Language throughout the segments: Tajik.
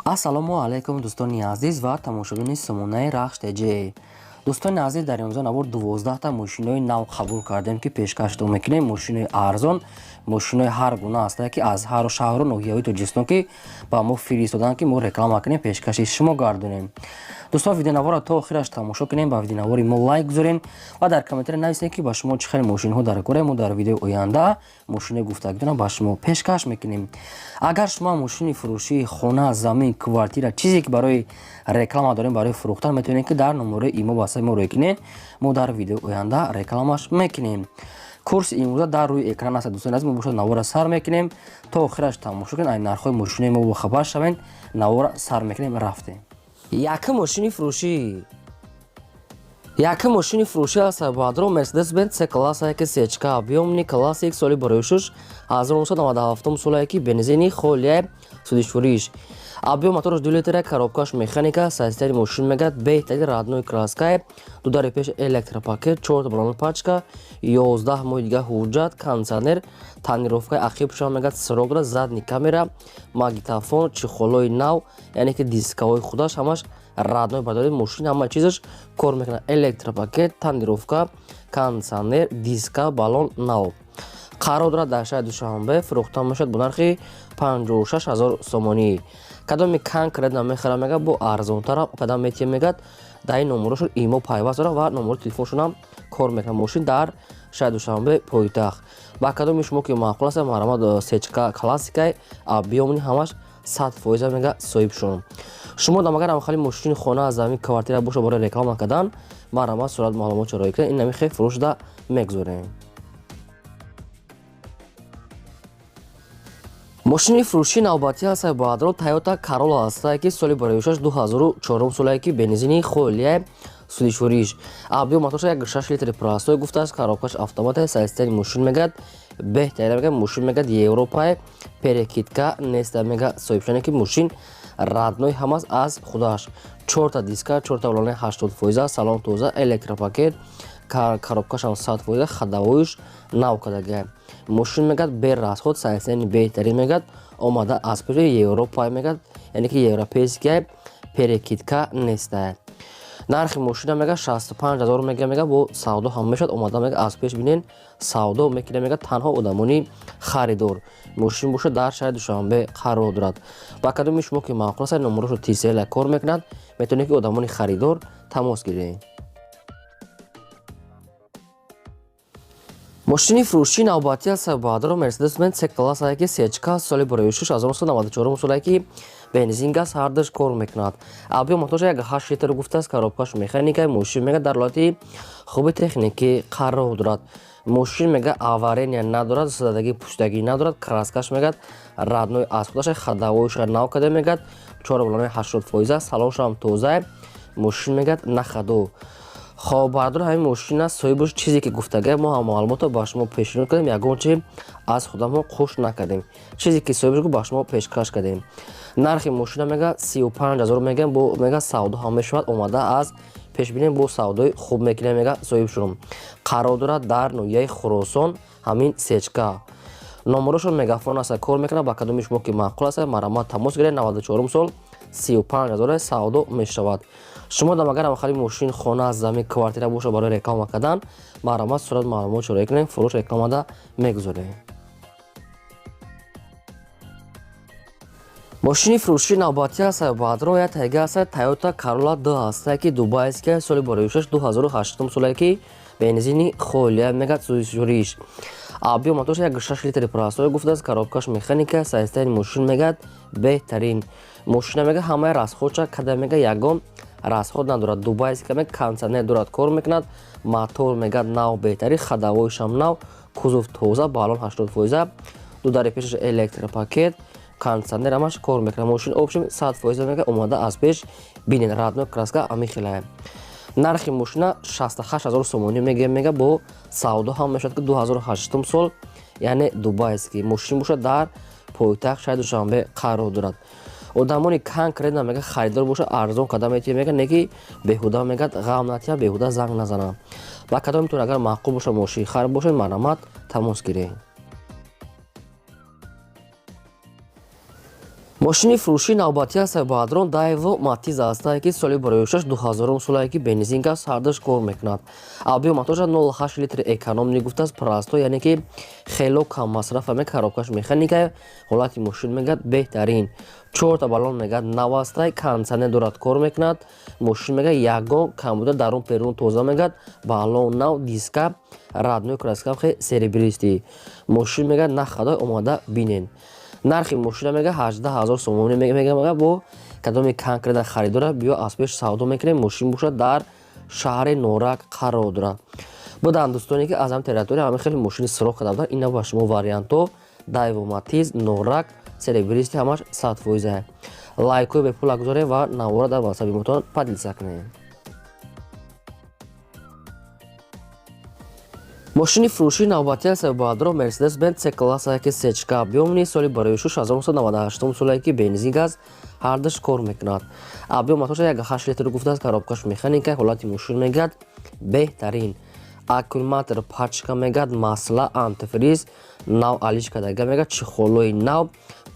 Ассалому алайкум, дӯстони азиз ва тамошобини сомонаи Рахш ТЖ. Дӯстони азиз, дар имрӯза навор 12та мошинои нав қабул кардем, ки пешкаштон мекунем. Мошинои арзон, мошинои ҳар гуна ҳастанд, ки аз ҳару шаҳру ноҳияҳои Тоҷикистон ки ба мо фиристоданд, ки мо реклама кунем, пешкаши шумо гардонем. Дӯстон, видеонаворро то охираш тамошо кунем, ба видеонавори мо лайк гузорем ва дар комментария нависем, ки ба шумо чӣ хел мошинҳо дар кора. Мо дар видеои оянда мошинои гуфтагитона ба шумо пешкаш мекунем. Агар шумо мошини фурӯшии хона, замин, квартира, чизе ки барои реклама дорем, барои фурӯхтан, метавонед, ки дар номерои имо ба мо рӯй кунед. Мо дар видеои оянда рекламаш мекунем. Курси имрӯза дар рӯи экран аст. Дӯстони азиз, мо бошад навора сар мекунем, то охираш тамошо кунед, ай нархҳои мошинои мо бохабар шавед. Навора сар мекунем, рафтем. Якум мошини фурӯшӣ, якум мошини фурӯшӣ аст, баъдро Мерседес Бенз С класса, ки сечка, объёмный, классик, соли барои 1997 солае, ки бензини холия, сӯзишвориш, объём мотораш 2 литра, коробкаш механика. Состояние мошин мегад беҳтари, родной краска, ду дари пеш электропакет, чорта балони пачка, 11 моҳи дига ҳуҷҷат, кондиционер, тонировкаи ақибшам мегад срок дорад, задний камера, магнитофон, чехолои нав, яъне ки дискаҳои худаш ҳамаш родной. Бардори мошин ҳама чизаш кор мекунад: электропакет, тонировка, кондиционер, диска, баллон нав. Қарор дорад дар шаҳри Душанбе, фурӯхта мешавад бо нархи 56 ҳазор сомонӣ. Кадоми конкретно мехарам, мегад, бо арзонтара кадам метиҳем. Мегад, дар ин номерошон имо пайваст дорад ва номерои телефоншонам кор мекунад. Мошин дар шаҳри Душанбе, пойтахт. Ба кадоми шумо ки маъқул аст, марҳамат. Сечка классикай, объёмный, ҳамаш 100%, мега соҳибшон. Шумо дам агар ҳамхали мошини хона, замин, квартира боша барои реклама кардан, марҳамат, сурат маълумот чароӣ кунед. Ин намихе фурӯшда мегузорем. Мошини фурӯшии навбатӣ аст, баъдро Тойота Карола ҳастае, ки соли бароишаш 2004 солае, ки бензини холия, сӯзишвориш, объём моторша 1,6 литри простой гуфтааст, коробкаш автомат. Состояние мошин мегад беҳтарин, мегад мошин мегад Европае, перекидка неста, мега соҳибшане, ки мошин родной ҳамас аз худаш, чорта диска, чорта балони 80%, салон тоза, электропакет, коробкашам 100%, ходовоиш нав кардага. Мошин мегад бе расход, состояние беҳтарин, мегад омада аз пеши Европа, мегад, яъне ки европейская, перекидка неста. Нархи мошина мега 65 ҳазор мега, бо савдо ҳам мешавад. Омада, мега, аз пеш бинен, савдо мекунем, мега танҳо одамони харидор. Мошин бошад дар шаҳри Душанбе қарор дорад. Ба кадоми шумо ки маъқул аст, номерошо тисела кор мекунад, метавонед, ки одамони харидор тамос гиред. Мошини фурӯшии навбатӣ аст, баъдро Мерседес Бенз С классае, ки сечка, соли бароишуш 1994 солае, ки бензин, газ ҳардаш кор мекунад, объём моторша 1,8 литр гуфтааст, коробкаш механика. Мошин мега дар ҳолати хуби техникӣ қарор дорад. Мошин мега авария надорад, задагӣ пӯшидагӣ надорад, краскаш мегад родной аз худаша, ходовойша нав карда, мегад чор балони 80%, салоншам тоза. Мошин мегад на ходу. Хоб, бардор, ҳамин мошин аст. Соҳибаш чизе ки гуфтага, мо ҳам маълумотро ба шумо пешниҳод кардем, ягон чи аз худамо қуш накардем. Чизе ки соҳибаш гуфт, ба шумо пешкаш кардем. Нархи мошина мега 35 ҳазор мегӯям, бо мега савдо ҳам мешавад. Омада аз пешбинем, бо савдои хуб мекунем, мега соҳибшон. Қарор дорад дар ноҳияи Хуросон ҳамин сечка. Номерошон мегафон аст, кор мекунад. Ба кадоми шумо ки маъқул аст, марҳамат, тамос гиред. 94 сол, 35 ҳазор, савдо мешавад. Шумо дам агар ҳамхали мошин, хона, замин, квартира боша барои реклама кардан, марҳамат, сурат маълумот чораӣ кунем, фурӯш рекламада мегузорем. Мошини фурӯшии навбатӣ аст, баъдро як тайга аст, Тойота Карола д ҳастае, ки дубайская, соли бароишаш 2008 солае, ки бензини холия, мегад сӯзишвориш, объём моторша 1,6 литри простой гуфтааст, коробкаш механика. Состояние мошин мегад беҳтарин. Мошина мега ҳамаи расходша када, мега ягон расход надорад. Дубайска, мега кондиционер дорад, кор мекунад, мотор мегад нав, беҳтарин, ходовойшам нав, кузов тоза, баллон 80%, ду дари пешаш электропакет, кондиционер ҳамаш кор мекунад. Мошин общем 100%, мега омада аз пеш бинен, родной краска амихелая. Нархи мошина 68 ҳазор сомонӣ мегӯям, мега бо савдо ҳам мешавад, ки 2008 сол, яъне дубайский. Мошин бошад дар пойтахт шаҳри Душанбе қарор дорад. Одамони конкретно мега харидор боша, арзон карда метиҳем, мега, не ки беҳуда мегад ғам натиҳам, беҳуда занг назанам. Ба кадомитон агар маъқул боша, мошин хар бошед, марҳамат, тамос гиред. Мошини фурӯшии навбатӣ аст, баъдрон Дайво Матиз ҳастае, ки соли 2006 2000 солае, ки бензин газ ҳардаш кор мекунад. Объём мотоша 0,8 литр экономный гуфтааст, простой, яъне ки хело кам масрафа ме, коробкаш механика, ҳолати мошин мегӯяд беҳтарин. Чорта баллон мегӯяд нав ҳастай, кондитсионер дорад, кор мекунад. Мошин мегӯяд ягон камбуда, дарун берун тоза мегӯяд, баллон нав, диска родной, краска хе серебристый. Мошин мегӯяд на хадой, омада бинен. Нархи мошина мега 18 000 сомонӣ мега, бо кадоми конкретно харидора биё аз пеш савдо мекунем. Мошин бошад дар шаҳри Норак қарор дорад. Буданд дӯстоне, ки аз ҳам территория ҳамин хеле мошини сироқ карда буданд. Ина ба шумо вариантҳо: Дайво Матиз, Норак, серебристый, ҳамаш 100%. Лайкҳои бепула гузорем ва навора дар ватсапи мотон поделиться кунем. Мошини фурӯшии навбатӣ аст, баъдро Мерседес Бенц С класса, ки сечка объёмный, соли 2006 1998 соле, ки бензин газ ҳардаш кор мекунад. Объём мотоша 1,8 литр гуфтааст, коробкаш механика, ҳолати мошин мегӯяд беҳтарин. Аккумулятор пачка мегӯяд, масла, антифриз нав алиш кардага мегӯяд, чехолои нав,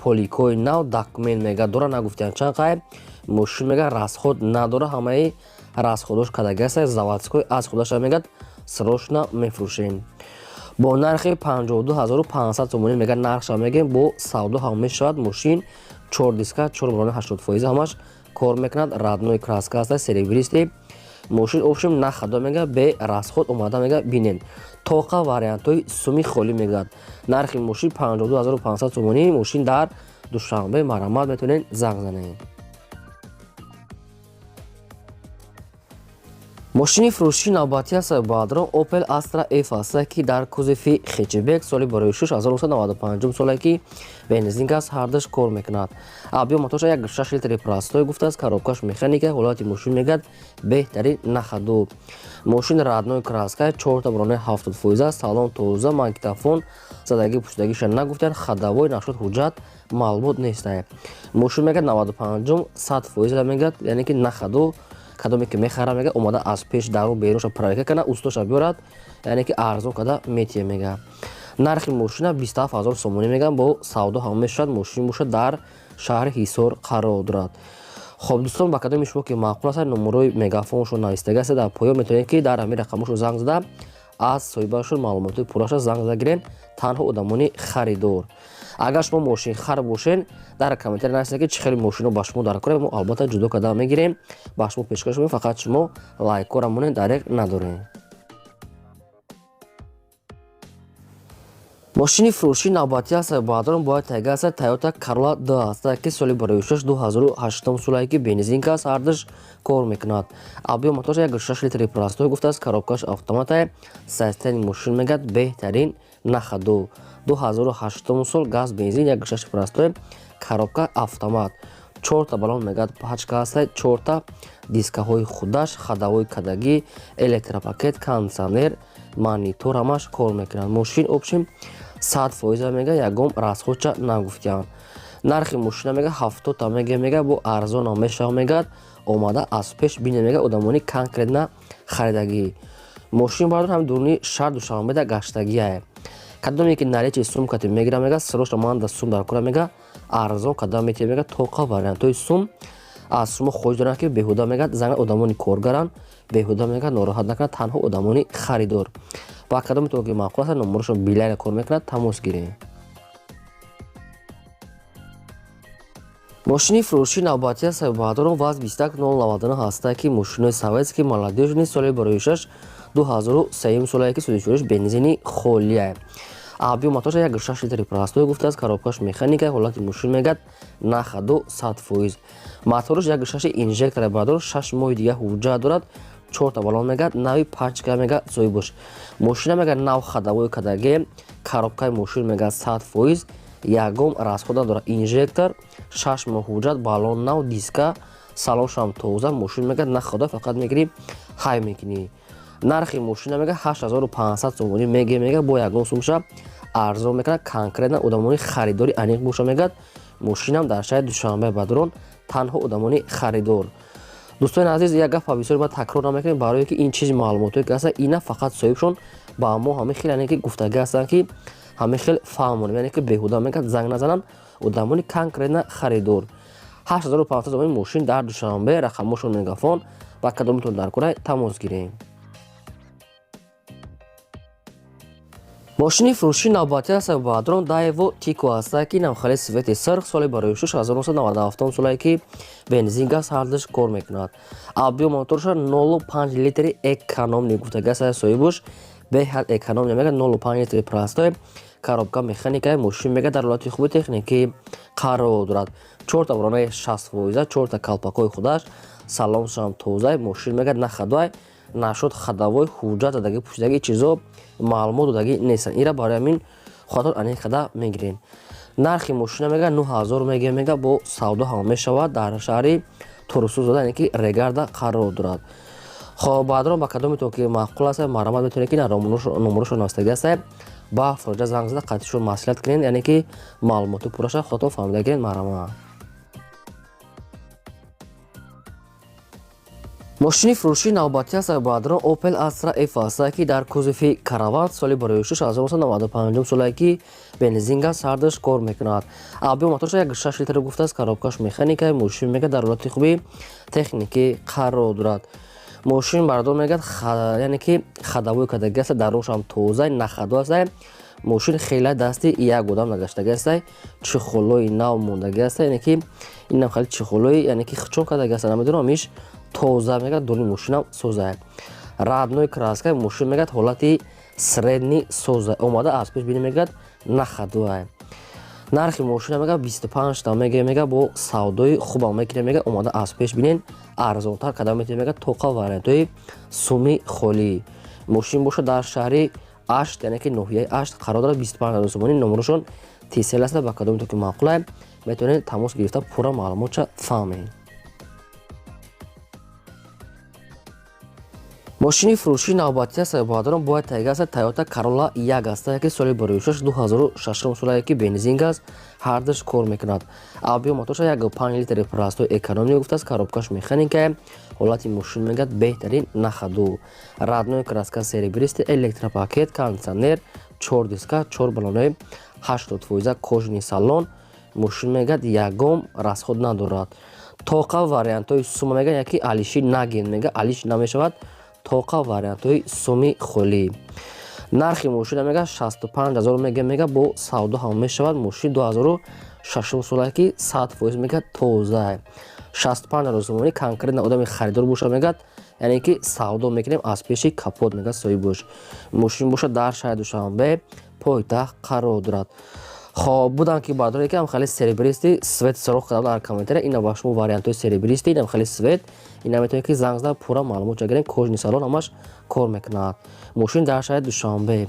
поликои нав, документ мегӯяд дора, нагуфтиям чанд қай. Мошин мегӯяд расход надора, ҳамаи расходош кардагааст, заводской аз худаша мегӯяд, срочно мефурӯшем. Бо нархи 52 500 сомонӣ мегӯяд нархша мегӯем, бо савдо ҳам мешавад. Мошин чор диска, чор барони 80% ҳамаш кор мекунад, родной краска аст, серебристый. Мошин общем на хадо мегӯяд, бе расход, омада мегӯяд бинен. Тоқа вариантҳои суми холӣ мегӯяд. Нархи мошин 52 500 сомонӣ. Мошин дар Душанбе, марҳамат, метавонед занг занед. Мошини фурӯшии навбатӣ аст, баъдро Opel Astra F аст, ки дар кузови хэтчбек, соли 2006 1995 соле, ки бензин газ ҳардаш кор мекунад. Объём мотоша 1,6 литри простой гуфтааст, коробкаш механика, ҳолати мошин мегӯяд беҳтарин, на ходу. Мошин родной краска, чорта брони 70%, салон тоза, магнитофон задагӣ пуштагиша нагуфтанд, ходовой нашуд, ҳуҷҷат маълумот нестай. Мошин мегӯяд 95 100% мегӯяд, яъне ки на ходу. Кадоме ки мехара мега омада аз пеш дарун берунша проверка кана, устоша биёрад, яъне ки арзон када метия мега. Нархи мошина 27 000 сомонӣ меган, бо савдо ҳам мешавад. Мошин бошад дар шаҳри Ҳисор қарор дорад. Хоб дӯстон, ба кадоми шумо ки маъқул аст, номерои мегафоншон навистага аст дар поён, метавонед ки дар ҳамин рақамошон занг зада, аз соҳибашон маълумоти пурраша занг зада гирен. Танҳо одамони харидор. Агар шумо мошинхар бошен, дар комментария нависед, ки чӣ хеле мошино ба шумо дар кора, мо албатта ҷудо карда мегирем, ба шумо пешкаш мекунем. Фақат шумо лайкҳоро монед, дареғ надорем. Мошини фурӯшии навбатӣ аст, баъдрон бояд тайга аст, Toyota Corolla 2 аст, ки соли 2006 2008 солае, ки бензин газ ҳардаш кор мекунад. Объём мотоша 1,6 литри простой гуфтааст, коробкаш автоматае, состояние мошин мегӯяд беҳтарин, на ходу. 2008 сол, газ бензин, 1,6 простой, коробка автомат, чорта баллон мегӯяд пачка аст, чорта дискаҳои худаш, ходовой кадагӣ, электропакет, кондитсионер, монитор ҳамаш кор мекунад. Мошин общем 100% мега, ягон расходча нагуфтиям. Нархи мошина мега 70та мега, бо арзонам мешава мегӯяд, омада аз пеш бине мега одамони конкретно харидагӣ. Мошин бардор ҳам дуруни шаҳр Душанбеда гаштагиае. Кадоме ки наличии сум кати мегира мега, срочно ман да сум дар кора мега, арзон кадам метия мега, тоқа вариантҳои сум. Аз шумо хоҳиш дорам, ки беҳуда мегӯяд занг одамони коргаранд, беҳуда мегӯяд нороҳат накунад, танҳо одамони харидор. Ба кадометон ки маъқул аст, номерошон билайна кор мекунад, тамос гиред. Мошини фурӯшии навбатӣ аст, баъдорон ВАЗ 21099 ҳаста, ки мошинои советский молодёжный, соли 2006 2003 солае, ки судишӯриш бензини холия. Объём мотоша 1,6 литри простой гуфтааст, коробкаш механика, ҳолати мошин мегӯяд на ходу, 100%. Мотораш 1,6 инжектора бардор, 6 моҳи дига ҳуҷҷат дорад, чорта баллон мегӯяд нави пачка мегӯяд соҳибош. Мошина мегӯяд нав ходовой кадаге, коробкаи мошин мегӯяд 100%, ягон расход надорад, инжектор, 6 моҳ ҳуҷҷат, баллон нав, диска, салоншам тоза. Мошин мегӯяд на хода, фақат мегирӣ ҳай мекунӣ. Нархи мошина мегӯяд 8500 сомонӣ мега, бо ягон сумша арзон мекунад, конкретно одамони харидори аниқ боша мегӯяд. Мошинам дар шаҳри Душанбе, бадрон, танҳо одамони харидор. Дӯстони азиз, як гапа бисёр ба такрор намекунем, барое ки ин чизи маълумотое ки ҳаста, ина фақат соҳибшон ба мо ҳамин хел, яъне ки гуфтагӣ ҳастанд, ки ҳамин хел фаҳмонем, яъне ки беҳуда мегӯяд занг назананд. Одамони конкретно харидор. 8500 сомони мошин дар Душанбе, рақамошон Мегафон, ба кадомтон дар кора тамос гирем. Мошини фурӯши навбатӣ аст баъдрон Daewoo Tico аст, ки навхали цвети сирх, соли барои 1997 солае, ки бензин, газ ҳардаш кор мекунад. Объём моторша 0,5 литри экономный гуфтаги аст соҳибуш, беҳад экономный мега, 0,5 литри простой, коробка механика. Мошин мега дар ҳолати хуби техникӣ қарор дорад. Чорта боронаи 60%, чорта калпакҳои худаш, салоншам тоза. Мошин мега на ходовой нашуд, ходовой ҳуҷҷат задаги, пӯшидаги, чизо маълумот додагӣ нестанд. Ира барои ҳамин худатон аниқ када мегирен. Нархи мошина мега 9000 мега, бо савдо ҳам мешавад. Дар шаҳри Турсунзода, яъне ки Регарда қарор дорад. Хоб, баъдрон, ба кадометон ки маъқул аст, марҳамат, метавонед ки номерошон навистагӣ аст, ба фуроҷа занг зада, қатъишон маслиҳат кунед, яъне ки маълумоти пурраша худатон фаҳмида гиред, марҳамат. Мошини фурӯшии навбатӣ аст баъдрон Opel Astra F аст, ки дар кузови Караван, соли барои 1995 солае, ки бензин, газ ҳардаш кор мекунад. Объём моторша 1,6 литр гуфтааст, коробкаш механика. Мошин мега дар ҳолати хуби техникӣ қарор дорад. Мошин бардор мегӯяд, яъне ки ходовой кадаги аст, даруншам тоза, на ходовой аст. Мошин хеле дасти як одам нагаштаги аст, чехолои нав мондаги аст, яъне ки инам хеле чехолои, яъне ки хичон кадаги аст, намедонам, иш тоза мегӯяд, дуруни мошинам соза, родной краска. Мошин мегӯяд ҳолати средний соза, омада аз пеш бини, мегӯяд на ходовой. Нархи мошина мега 25 та мега, бо савдои хубам мекунем, мега омада аз пеш бинен, арзонтар кадам метавонем, мега тоқа вариантҳои суми холӣ. Мошин бошад дар шаҳри Ашт, яъне ки ноҳияи Ашт қарор дорад. 25 000 сомонӣ, номерошон Тисел аст. Ба кадомето ки маъқулае, метавонед тамос гирифта, пурра маълумотша фаҳмед. Мошини фурӯшии навбатӣ аст баъдрон бояд тайга аст Toyota Corolla 1 аст, ки соли барои 2006 солае, ки бензин, газ ҳардаш кор мекунад. Объём моторша 1,5 литри простой экономный гуфтааст, коробкаш механика. Ҳолати мошин мегӯяд беҳтарин, на ходу, родной краска, серебристый, электропакет, кондиционер, чор диска, чор балонои 80%, кожаный салон. Мошин мегӯяд ягон расход надорад. Тоқа вариантҳои сума мегӯяд, яки алиши наген, мега алиш намешавад, тоқа вариантҳои суми холӣ. Нархи мошина мега 65 000 мега, бо савдо ҳам мешавад. Мошин 2006 солае, ки 100% мега тоза. 65 000 сомонӣ, конкретно одами харидор боша, мегӯяд, яъне ки савдо мекунем аз пеши капот, мегӯяд соҳибош. Мошин бошад дар шаҳри Душанбе, пойтахт қарор дорад. Хоб, будам ки бардоре ки ам хеле серебристый цвет суроғ кардам дар комментария. Ина ба шумо вариантҳои серебристый, инам хеле цвет, ина метавонед ки занг зада, пурра маълумот гирем. Кожаный салон, ҳамаш кор мекунад. Мошин дар шаҳри Душанбе.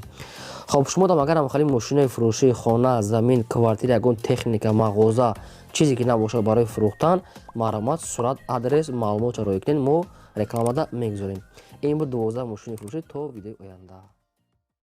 Хоб, шумо дам агар ам хеле мошинои фурӯшии хона, замин, квартира, ягон техника, мағоза, чизе ки набошад барои фурӯхтан, марҳамат, сурат, адрес, маълумотро роӣ кунед, мо рекламада мегузорем. Ин буд 12 мошини фурӯшӣ. То видеои оянда.